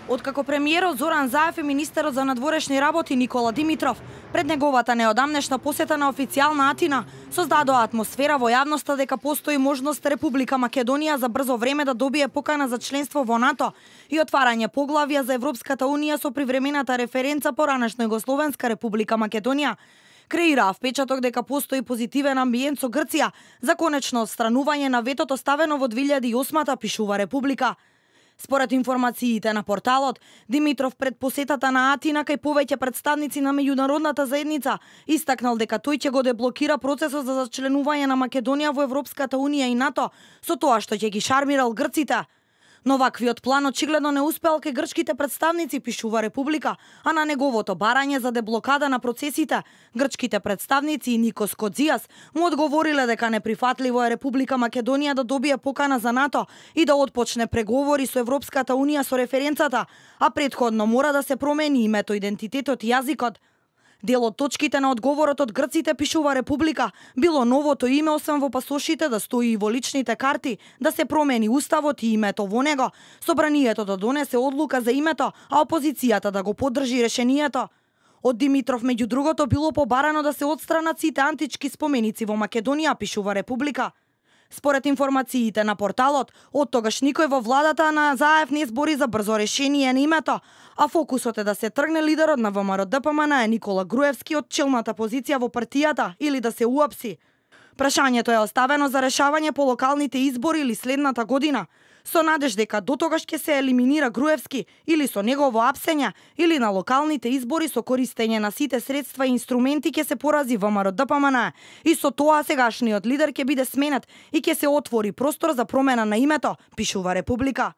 Откако премиерот Зоран Заев и министерот за надворешни работи Никола Димитров пред неговата неодамнешна посета на официјална Атина создадоа атмосфера во јавноста дека постои можност Република Македонија за брзо време да добие покана за членство во НАТО и отварање поглавја за Европската унија со привремената референца поранешна Југословенска Република Македонија. Креираа впечаток дека постои позитивен амбиент со Грција за конечно отстранување на ветото ставено во 2008-та, пишува Република. Според информациите на порталот, Димитров пред посетата на Атина кај повеќе представници на меѓународната заедница истакнал дека тој ќе го деблокира процесот за зачленување на Македонија во Европската унија и НАТО со тоа што ќе ги шармирал грците. Но ваквиот план очигледно не успеал кај грчките представници, пишува Република, а на неговото барање за деблокада на процесите, грчките представници и Никос Кодзијас му одговориле дека неприфатливо е Република Македонија да добие покана за НАТО и да отпочне преговори со Европската унија со референцата, а претходно мора да се промени името, идентитетот и јазикот. Дел од точките на одговорот од грците, пишува Република, било новото име освен во пасошите да стои и во личните карти, да се промени уставот и името во него, собранието да донесе одлука за името, а опозицијата да го поддржи решението. Од Димитров меѓу другото било побарано да се отстранат сите антички споменици во Македонија, пишува Република. Според информациите на порталот, од тогаш никој во владата на Заев не збори за брзо решение на името, а фокусот е да се тргне лидерот на ВМРО-ДПМН Никола Груевски од челната позиција во партијата или да се уапси. Прашањето е оставено за решавање по локалните избори или следната година, со надеж дека дотогаш ќе се елиминира Груевски или со негово апсење, или на локалните избори со користење на сите средства и инструменти ќе се порази ВМРО-ДПМН и со тоа сегашниот лидер ќе биде сменет и ќе се отвори простор за промена на името, пишува Република.